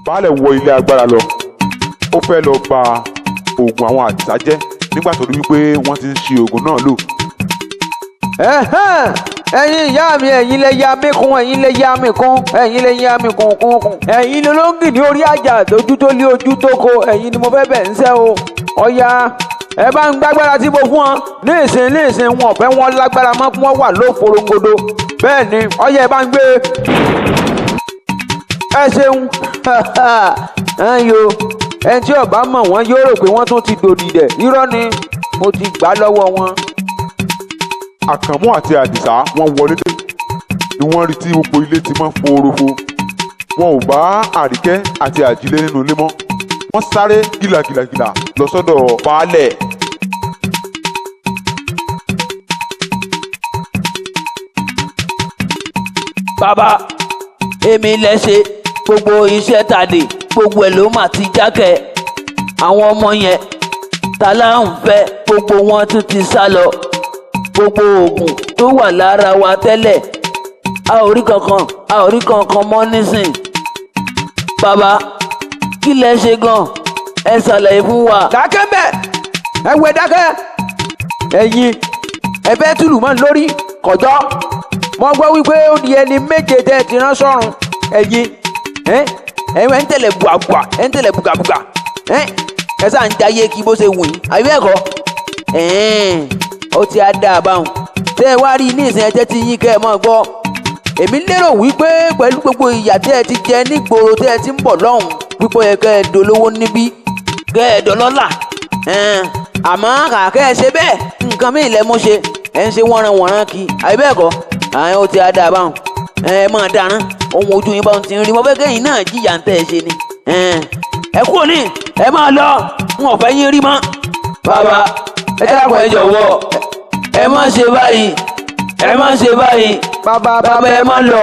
Baálẹ̀ wọ ilé agbára lọ. Ó fẹ́ lọ ba oògùn àwọn Àdìsá jẹ́ nígbà tó rí wípé wọ́n ti ń ṣi oògùn náà lò. Ẹ̀hẹ́n, ẹ̀yin ìyá mi, ẹ̀yin lẹ ya mí kún, ẹ̀yin lẹ ya mí kún, ẹ̀yin lẹ ya mí kún kún kún. Ẹ̀yin lolóńgì ní orí àjà tójú tó lé ojú tó ko, ẹ̀yin ni mo fẹ́ bẹ̀ ń sẹ́ o. Ọ̀ya, ẹ bá ń gbàgbára tí mo fún ọ ní ìsìn, ní ìsìn wọn ò fẹ́ wọn lágbára mọ́ kí wọ́n wà lóforongodo. Bẹ́ẹ̀ ni, ọ̀ya, ẹ bá ń gbé. Ẹ ṣeun. Ẹ̀yin o, ẹni tí ọba mọ̀ wọ́n yóò rò pé wọ́n tún ti dòdì dẹ̀. Irọ́ ni, mo ti gbà lọ́wọ́ wọn. Àkànmú àti Àdìsá wọ́n wọlé dé ni wọ́n rí tí gbogbo ilé ti mọ́ forofo. Wọn ò bá Àríkẹ́ àti Àjílé nínú ilé mọ́. Wọ́n sáré gìlàgìlàgìlà lọ sọ́dọ̀ baálẹ̀. Bàbá, èmi lẹ ṣe gbogbo iṣẹ́ tàdé, gbogbo ẹ̀ ló mà ti jákẹ́. Àwọn ọmọ yẹn ta láǹ fẹ́, gbogbo wọn tún ti sá lọ. Gbogbo oògùn tó wà lára wa tẹ́lẹ̀, a ò rí kankan, a ò rí kankan mọ́ nísìn. Bàbá, kí lẹ ṣe gan? Ẹ ṣàlàyé fún wa. Dákẹ́ bẹ́ẹ̀, ẹ wẹ dákẹ́. Ẹ̀yin ẹ fẹ́ túlù mọ́ lórí kọjọ́. Mo gbọ́ wípé ó di ẹni méje tẹ́ ẹ ti rán sọ́run. Ẹ̀yin ẹ ẹ ń tẹ̀lé buàbuà, ẹ ń tẹ̀lé bùgàbùgà, ẹ ẹ sáà ń jayé kí bó ṣe wù yín, àbí bẹ́ẹ̀ kọ́? Ẹ̀ẹ́n, ó ti á dáa báwọn. Tẹ́ ẹ wá rí ní ìsìn, ẹjẹ́ tí yín kẹ́ ẹ mọ́ gbọ́. Èmi lérò wípé pẹ̀lú gbogbo ìyà tẹ́ ẹ ti jẹ nígboro tẹ́ ẹ ti ń bọ̀ lọ́hùn, wípé ó yẹ kẹ́ ẹ dolówó níbí, kẹ́ ẹ dọlọ́là. Ẹ̀ẹ́n, àmọ́ kàkẹ́ ẹ ṣe bẹ́ẹ̀, nǹkan míì lẹ mú ṣe, ẹ ń ṣe wọ́nranwọ̀nran kí, àbí bẹ́ẹ̀ kọ́? Àyàn ó ti á dáa báwọn. Ẹ máa dáná ohun ojú yín bá ń ti ń rí. Mo fẹ́ kẹ́yìn náà jìyà ń tẹ́ ẹ ṣe ni. Ẹ̀ẹ́n, ẹ kúrò ní, ẹ máa lọ, n ò fẹ́ yín rí mọ́. Bàbá, ẹ dákun, ẹ jọ̀wọ́, ẹ má ṣe báyìí, ẹ má ṣe báyìí. Bàbá. Bàbá, ẹ má lọ.